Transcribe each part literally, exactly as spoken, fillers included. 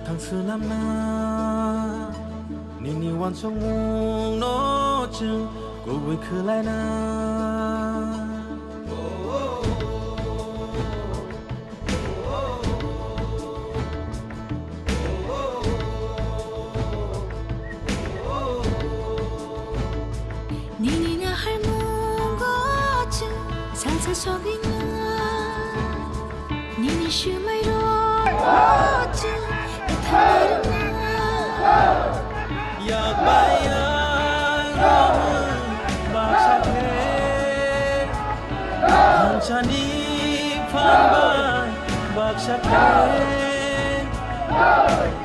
Thang swnamna nini uansukmungno chwng kubui khwlaina. Nini naharmungo chwng salsa sogwina. Nini swmairok chwng kwthang narwkna. Yak bai yak romwi baksa khe, thansani phan bai baksa khe.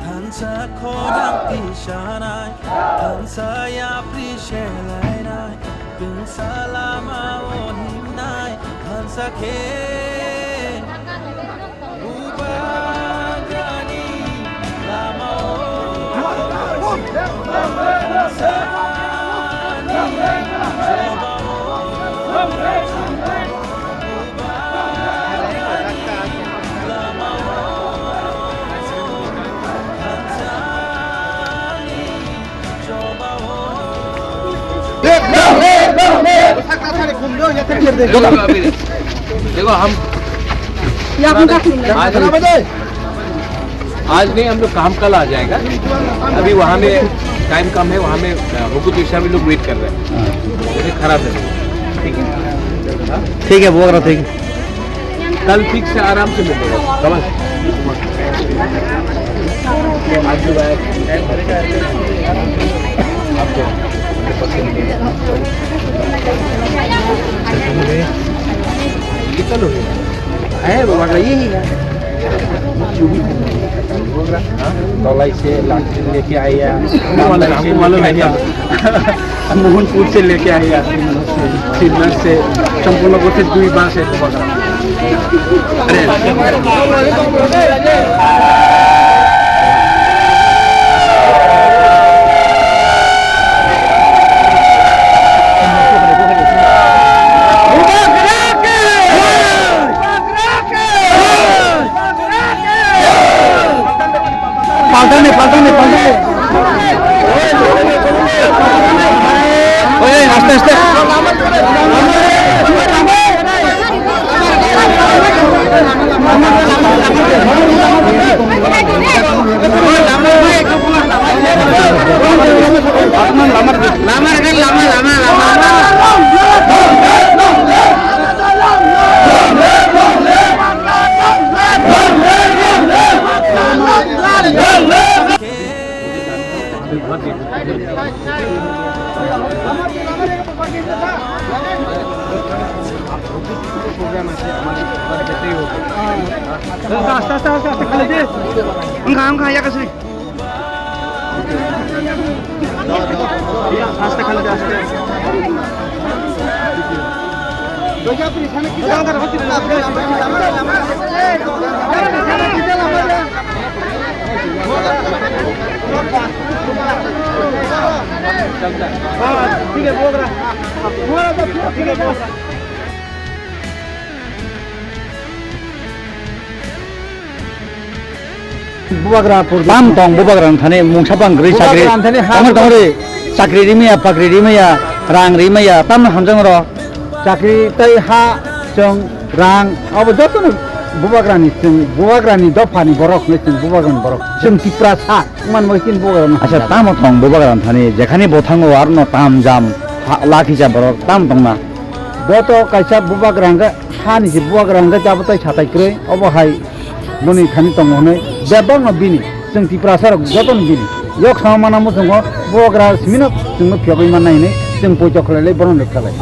Thansa khorang tisanai, thansa yapri selainai, tungsa lama o himnai, thansa khe. Bubagrani lama o, thansani choba o. देखो, हम आज, आज नहीं, हम लोग काम कल आ जाएगा। अभी वहाँ में टाइम कम है, वहाँ में, अ, हुकूक इस्लामी लोग वेट कर रहे हैं। जैसे खराब है। ठीक है। ठीक है, वो करो, ठीक है। कल ठीक से आराम से मिलेगा। समझ? आपको कितना लोग हैं? है, वो वाला यही है। हाँ? तलाई से लाठी लेके आया, हमको मालूम, हमको मालूम है क्या? मोहनपुर से लेके आया, शिवनाथ से, संपूर्ण को से दुई बार से पकड़ा। अरे। Paltan de, paltan de, paltan de. Oye, hasta, hasta. আস্তে আস্তে আস্তে আস্তে খালি দে। আঙ্কা আঙ্কা ইয়া কাছে। আস্তে খালি দে, আস্তে। Bubagra pur tam tong bubagra thani mungsa pang gri chakri. Bubagra thani ha tongri tongri chakri rimaya pakri rimaya rang rimaya tam hamjang ro. Chakri tai ha chwng rang abo jotono bubagrani chwng bubagrani dophani borok hwnwi chwng bubagrani borok chwng Tiprasa wngmani bo chini bubagrani. Acha tamo thong bubagrani thani jekhani bo thango arno tam jam lakhi cha borok tam tongna. Bo to kaisa bubagra hwnkhe hani se bubagra hwnkhe abo tai satai kwrwi obo hai. Boni thani tongo hwnwi bebakno bini, chwng Tiprasa rok jotono bini. Yok sama mana muchungo bubagra simino chwngno phiyogwi mannai hwnwi chwng poito khlailai bono lekhalai.